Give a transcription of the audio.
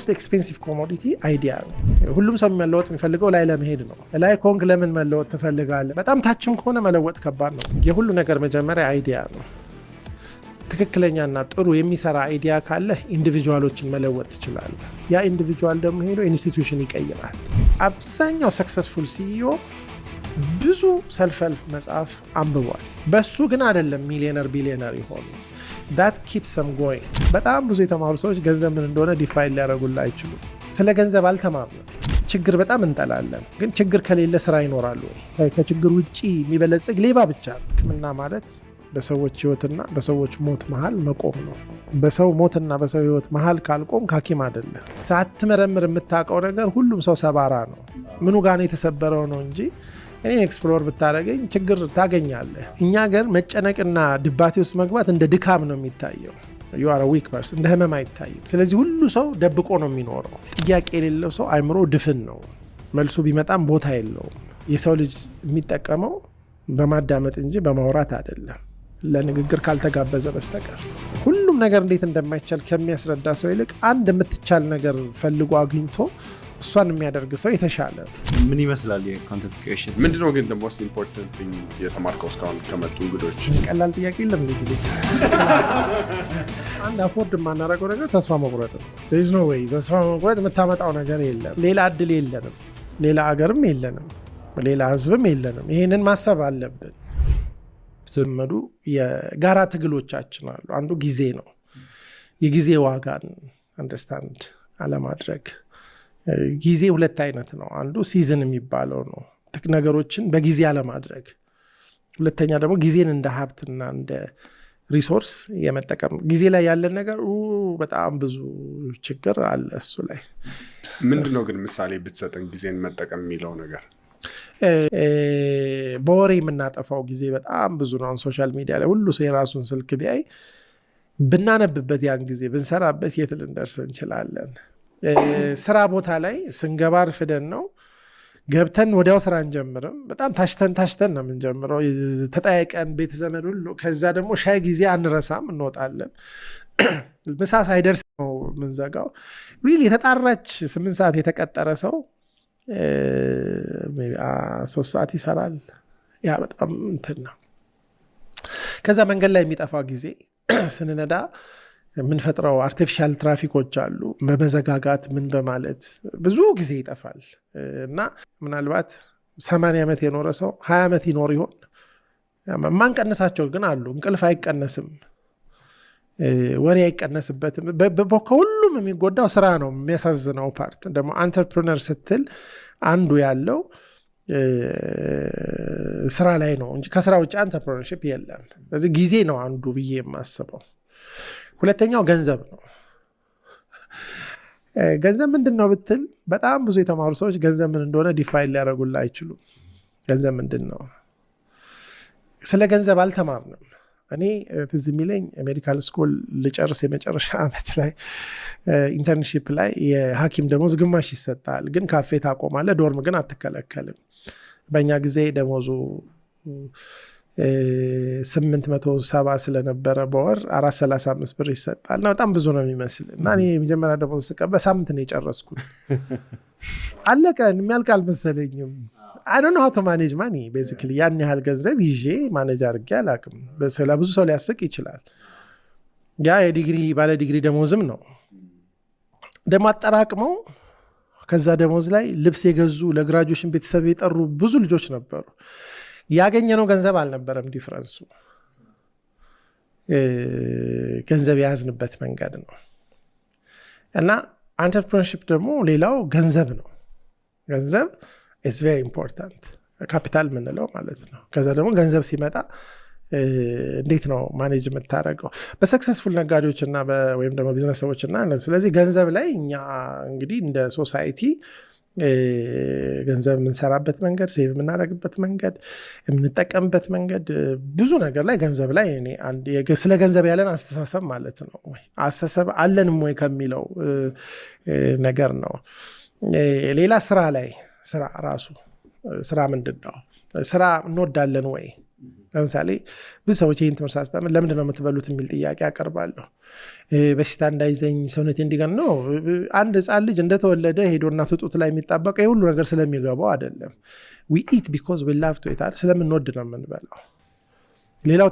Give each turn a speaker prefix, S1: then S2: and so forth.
S1: Expensive commodity idea ነው። ሁሉም ሰው መለወጥ የሚፈልገው ላይ ለመሄድ ነው። ላይ ከሆንክ ለምን መለወጥ ትፈልጋለህ? በጣም ታችም ከሆነ መለወጥ ከባድ ነው። የሁሉ ነገር መጀመሪያ idea ነው። ትክክለኛና ጥሩ የሚሰራ idea ካለህ individual ኦችን መለወጥ ትችላለህ። ያ individual ደግሞ ሄዶ institution ይቀይራል። አብዛኛው successful CEO ብዙ self-help መጽሐፍ አንብቧል። በሱ ግን አይደለም millionaire billionaire የሆኑት። That keeps them going። በጣም ብዙ የተማሩ ሰዎች ገንዘብ ምን እንደሆነ define ሊያደርጉልህ አይችሉም። ስለ ገንዘብ አልተማርንም። ችግር በጣም እንጠላለን፣ ግን ችግር ከሌለ ስራ ይኖራል ወይ? ከችግር ውጭ የሚበለጽግ ሌባ ብቻ ነው። ሕክምና ማለት በሰዎች ህይወትና በሰዎች ሞት መሀል መቆም ነው። በሰው ሞትና በሰው ህይወት መሀል ካልቆምክ ሐኪም አይደለህም። ሳትመረምር የምታውቀው ነገር ሁሉም ሰው ሰባራ ነው። ምኑ ጋር ነው የተሰበረው ነው እንጂ እኔን explore ብታደርገኝ ችግር ታገኛለህ። እኛ ሀገር መጨነቅና ድባቴ ውስጥ መግባት እንደ ድካም ነው የሚታየው። You are weak person፣ እንደ ህመም አይታይም። ስለዚህ ሁሉ ሰው ደብቆ ነው የሚኖረው። ጥያቄ የሌለው ሰው አይምሮ ድፍን ነው። መልሱ ቢመጣም ቦታ የለውም። የሰው ልጅ የሚጠቀመው በማዳመጥ እንጂ በማውራት አይደለም፣ ለንግግር ካልተጋበዘ በስተቀር። ሁሉም ነገር እንዴት እንደማይቻል ከሚያስረዳ ሰው ይልቅ አንድ የምትቻል ነገር ፈልጎ አግኝቶ እሷን የሚያደርግ ሰው የተሻለ።
S2: ምን ይመስላል የ content creation?
S3: ምንድነው ግን most important thing የተማርከው እስካሁን ከመጡ እንግዶች?
S1: ቀላል ጥያቄ የለም እንደዚህ ቤት። አንድ afford የማናደርገው ነገር ተስፋ መቁረጥ ነው። No way፣ ተስፋ መቁረጥ የምታመጣው ነገር የለም። ሌላ እድል የለንም። ሌላ አገርም የለንም። ሌላ ህዝብም የለንም። ይሄንን ማሰብ አለብን። ስመዱ የጋራ ትግሎቻችን አሉ። አንዱ ጊዜ ነው። የጊዜ ዋጋን understand አለማድረግ። ጊዜ ሁለት አይነት ነው። አንዱ season የሚባለው ነው፣ ነገሮችን በጊዜ አለማድረግ። ሁለተኛ ደግሞ ጊዜን እንደ ሀብትና እንደ resource የመጠቀም። ጊዜ ላይ ያለን ነገር በጣም ብዙ ችግር አለ እሱ ላይ።
S3: ምንድን ነው ግን ምሳሌ ብትሰጠን ጊዜን መጠቀም የሚለው ነገር?
S1: በወሬ የምናጠፋው ጊዜ በጣም ብዙ ነው። አሁን social media ላይ ሁሉ ሰው የራሱን ስልክ ቢያይ፣ ብናነብበት፣ ያን ጊዜ ብንሰራበት የት ልንደርስ እንችላለን? ስራ ቦታ ላይ ስንገባ አርፍደን ነው ገብተን ወዲያው ስራ አንጀምርም። በጣም ታሽተን ታሽተን ነው የምንጀምረው፣ ተጠያይቀን ቤተ ዘመድ ሁሉ። ከዛ ደግሞ ሻይ ጊዜ አንረሳም፣ እንወጣለን። ምሳ ሳይደርስ ነው የምንዘጋው። Really የተጣራች 8 ሰዓት የተቀጠረ ሰው 3 ሰዓት ይሰራል። ያ በጣም እንትን ነው። ከዛ መንገድ ላይ የሚጠፋ ጊዜ፣ ስንነዳ የምንፈጥረው artificial ትራፊኮች አሉ። በመዘጋጋት ምን በማለት ብዙ ጊዜ ይጠፋል። እና ምናልባት 80 ዓመት የኖረ ሰው 20 ዓመት ይኖር ይሆን? የማንቀንሳቸው ግን አሉ። እንቅልፍ አይቀነስም፣ ወሬ አይቀነስበትም። ከሁሉም የሚጎዳው ስራ ነው። የሚያሳዝነው part ደግሞ entrepreneur ስትል አንዱ ያለው ስራ ላይ ነው እንጂ ከስራ ውጭ entrepreneurship የለም። ስለዚህ ጊዜ ነው አንዱ ብዬ የማስበው። ሁለተኛው ገንዘብ ነው። ገንዘብ ምንድን ነው ብትል በጣም ብዙ የተማሩ ሰዎች ገንዘብ ምን እንደሆነ define ሊያደርጉልህ አይችሉም። ገንዘብ ምንድን ነው? ስለ ገንዘብ አልተማርንም። እኔ ትዝ የሚለኝ medical school ልጨርስ የመጨረሻ ዓመት ላይ internship ላይ የሐኪም ደሞዝ ግማሽ ይሰጣል፣ ግን ካፌ ታቆማለህ፣ dorm ግን አትከለከልም። በእኛ ጊዜ ደሞዙ 870 ስለነበረ በወር 435 ብር ይሰጣል እና በጣም ብዙ ነው የሚመስል። እና እኔ የመጀመሪያ ደሞዝ ስቀበል በሳምንት ነው የጨረስኩት። አለቀ። የሚያልቅ አልመሰለኝም። I don't know how to manage money basically። ያን ያህል ገንዘብ ይዤ manage አድርጌ አላውቅም። ለብዙ ሰው ሊያስቅ ይችላል። ያ የዲግሪ ባለ ዲግሪ ደሞዝም ነው። ደግሞ አጠራቅመው ከዛ ደሞዝ ላይ ልብስ የገዙ፣ ለ graduation ቤተሰብ የጠሩ ብዙ ልጆች ነበሩ። ያገኘነው ገንዘብ አልነበረም difference ኡ፣ ገንዘብ የያዝንበት መንገድ ነው። እና entrepreneurship ደግሞ ሌላው ገንዘብ ነው። ገንዘብ is very important፣ ካፒታል የምንለው ማለት ነው። ከዛ ደግሞ ገንዘብ ሲመጣ እንዴት ነው manage የምታደርገው በ successful ነጋዴዎች እና ወይም ደግሞ ቢዝነስ ሰዎች እና ስለዚህ ገንዘብ ላይ እኛ እንግዲህ እንደ society ገንዘብ የምንሰራበት መንገድ፣ save የምናደርግበት መንገድ፣ የምንጠቀምበት መንገድ፣ ብዙ ነገር ላይ ገንዘብ ላይ እኔ አንድ ስለ ገንዘብ ያለን አስተሳሰብ ማለት ነው፣ ወይ አስተሳሰብ አለንም ወይ ከሚለው ነገር ነው። ሌላ ስራ ላይ፣ ስራ ራሱ ስራ ምንድን ነው? ስራ እንወዳለን ወይ? ለምሳሌ ብዙ ሰዎች ይህን ትምህርት ሳስተምር ለምንድን ነው የምትበሉት የሚል ጥያቄ አቀርባለሁ። በሽታ እንዳይዘኝ፣ ሰውነቴ እንዲገን ነው። አንድ ህፃን ልጅ እንደተወለደ ሄዶ እናቱ ጡት ላይ የሚጣበቀው የሁሉ ነገር ስለሚገባው አይደለም። We eat because we love to eat፣ ስለምንወድ ነው የምንበላው። ሌላው